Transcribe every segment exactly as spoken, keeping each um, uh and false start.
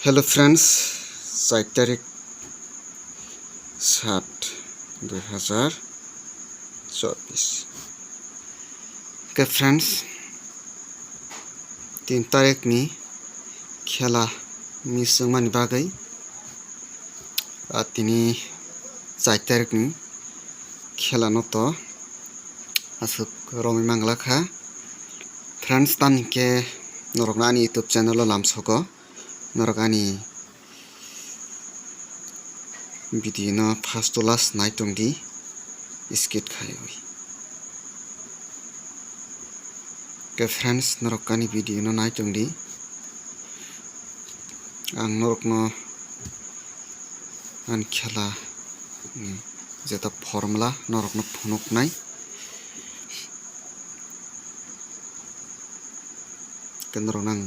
Hello friends, char tarik sat dui hazar chobbish. Khe friends, tin tarik ni khela miss wngmani bagwi, ah, tini char tarik ni khela no to aswk romwi mangla kha. Friends, tamni khe norokno ani YouTube channel o lamsogo, norok ani video no first to last nai tong di, skip khaiwi. Khe friends, norok ani video no nai tong di, ang norokno ani khela ni jeta formula norokno phunuknai. Khe norokno ang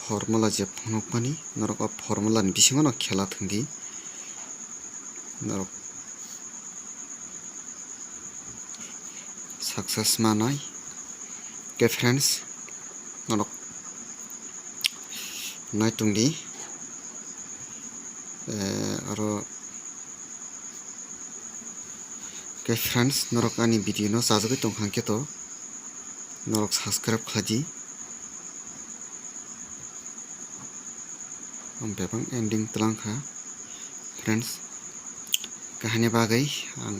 formula je phunukmani, norok o formula ni bisingo no khela thwng di, norok success manai. Khe friends, norok nai tong di, eh, aro Khe friends, norok ani video no chajagwi tongkha hwnkhe to norok subscribe khlai di. Ang bebak ending tlang kha friends. Kahini bagwi ang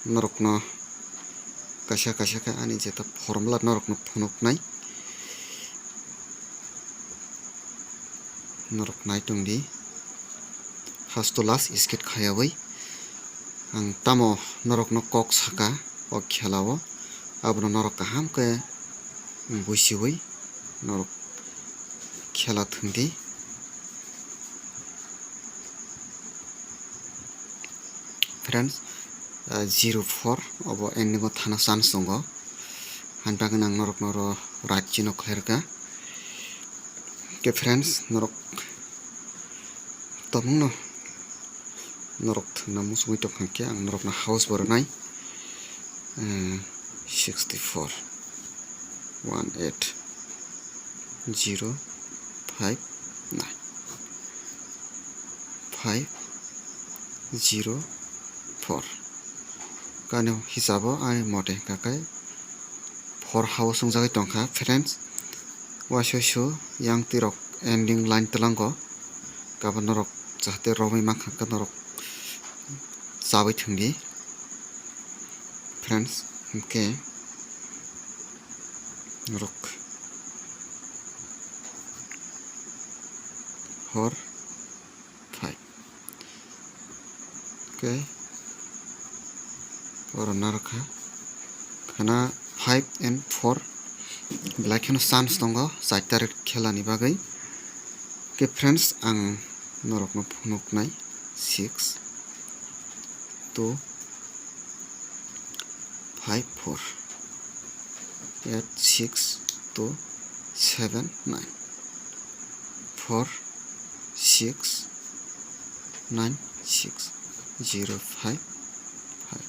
norokno kaisa kaisa khe ani jeta formula norokno phunuknai. Norok nai tong di. First to last skip khaiyawi ang tamo norokno kok saka o khela o, abono norok kaham khe buisiwi norok khela thwng di. Friends, ah, zero four obo ending o thana chance tongo. Hain bagwi ang norokno oro right chino khlairwkha. Khe friends, norok tongmungno norok thwngna muchungwi tongkha khe ang norokno house bo rwnai, eh, sixty four, one eight, zero, five, nine, five, zero, four. Kani hisabo ani mote hwnkha khe four house wngjagwi tongkha friends. Waisa waisa yang twi rok ending line twlango, kabo norok jahate romwi mankha khe norok chawi thwng di friends, hwnkhe norok hor phai. Okay. Oro narwkha. Khana five and four. Belai kheno chance tongo char tarik khelani bagwi. Okay friends, ang norokno phunuknai six, two, five, four, eight, six, two, seven, nine, four, six, nine, six, zero, five, five.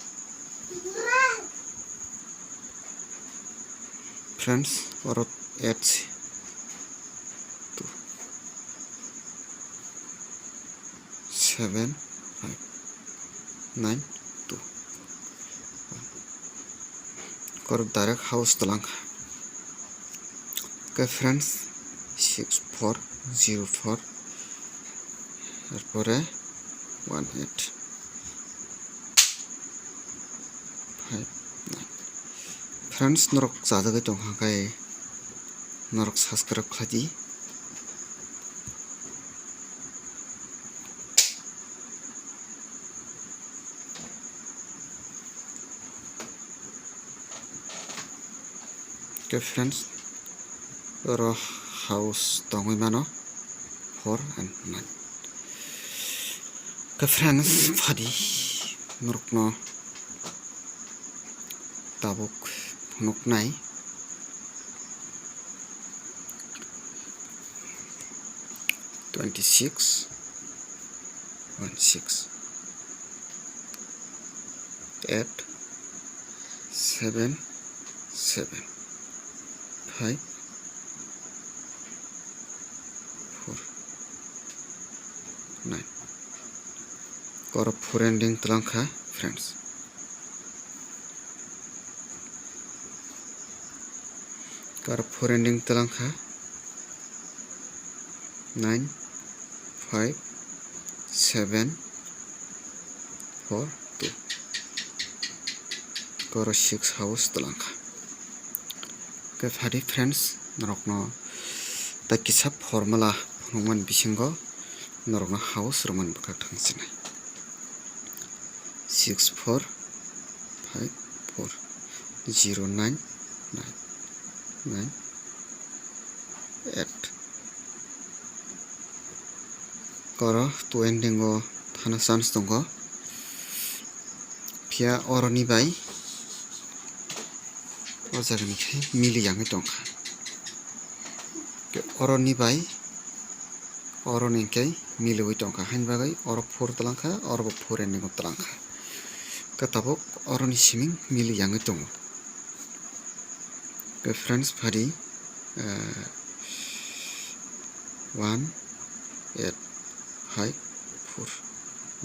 Friends, oro eight, two, seven, five, nine, two. Kor direct house twlang kha. Okay friends, six four zero four, erpore one eight, five nine. Friends, norok chajagwi tongkha khe norok subscribe khlai di. Okay friends, oro house tongwi mano four and nine. Okay friends, phadi norokno tabuk phunuknai twenty six, one six, eight, seven, seven, five, four, nine. Koro four ending twlang kha, friends. Koro four ending twlang kha, nine, five, seven, four, two. Koro six house twlang kha. Khe phadi friends, norokno ta kisa formula phunukmani bisingo norokno house rwmani bwkhak thang sinai. Six four five four zero nine nine nine eight. Koro two ending o thana chance tongo. Phiya oroni bai o jagani khe mili yangwi tongkha. Oroni bai oroni khe miliwi tongkha, haini bagwi oro four twlang kha, oro bo four ending o twlang kha. Khe tabuk oroni siming mili yangwi tongo. Khe friends, phadi, eh, one eight five four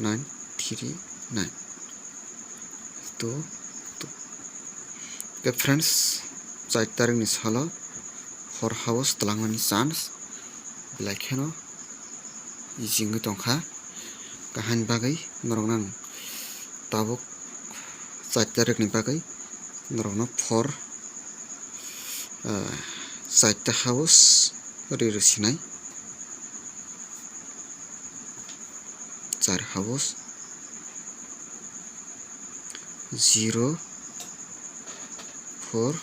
nine three nine two two. Khe friends, char tarikni salo four house twlangmani chance belai kheno easy wngwi tongkha. Kahani bagwi norokno ang tabuk char tarikni bagwi norokno four, ah, charta house ri rw sinai. Char house, zero four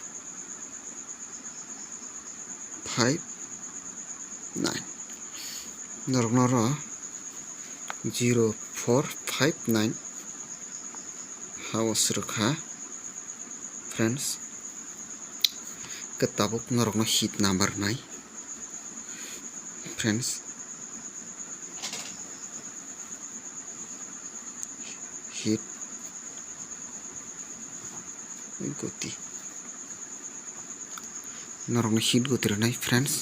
five nine. Norokno oro zero four five nine house rwkha, friends. Khe tabuk norokno hit number nai, friends. Hit guti. Norokno hit guti rwnai, friends.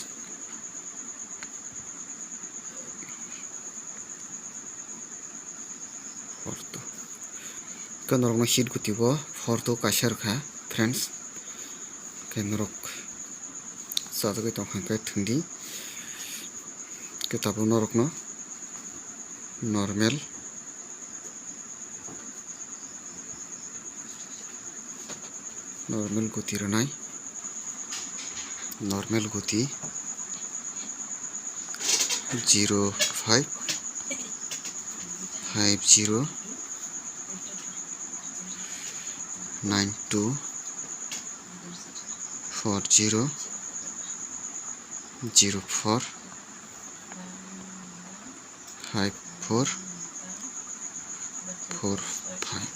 Four two. Khe norokno hit guti bo four two kaisa rwkha, friends. Khe norok chajagwi tongkha khe thwngdi. Khe tabuk norokno normal, normal guti rwnai, normal guti zero five five zero nine two four zero zero four five four four five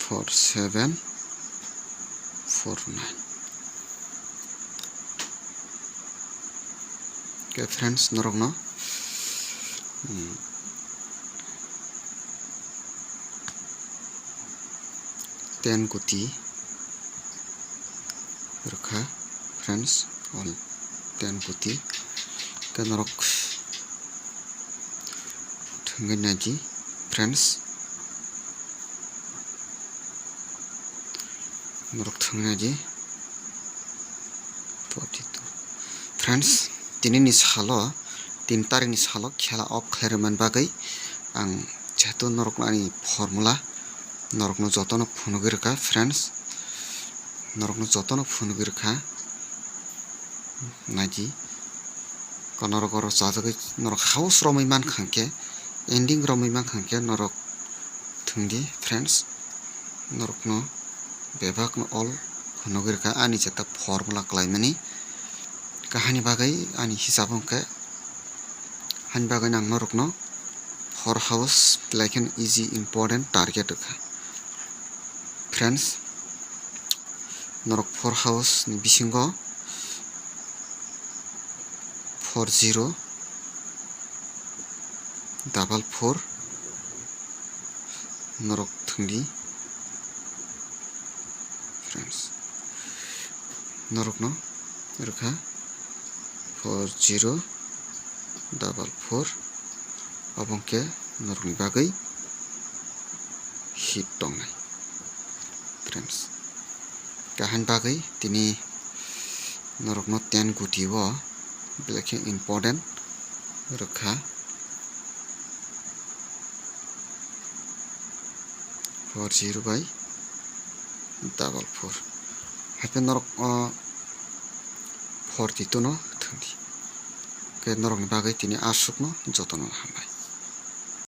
four seven four nine. Khe friends, norokno, hmm, ten guti rwkha, friends, all ten guti. Khe norok thwngwi naidi, friends. Norok thwngwi naidi. Forty two. Friends, tinini salo, tin tarikni salo khela off khlai rwmani bagwi ang jehetu norokno ani formula norokno jotono phunugwi rwkha, friends. Norokno jotono phunugwi rwkha. Naidi. Ko norok oro chajagwi norok house romwi mankha hwnkhe, ending romwi mankha hwnkhe norok thwngdi, friends. Norokno bebakno all phunugwi rwkha ani jeta formula khlaimani. Kahani bagwi ani hisabo hwnkhe, hani bagwi ang norokno four house belai kheno easy important target rwkha, friends. Norok four house ni bisingo four zero double four norok thwngdi, friends. Norokno rwkha Four zero double four. Obo hwnkhe norokni bagwi hit tongnai friends. Kaham bagwi tini norokno ten guti o belai khe important rwkha. Four zero by double four. Haikhe norok o forty two no thwngdi. Khe norokni bagwi tini aswkno jotono hambai.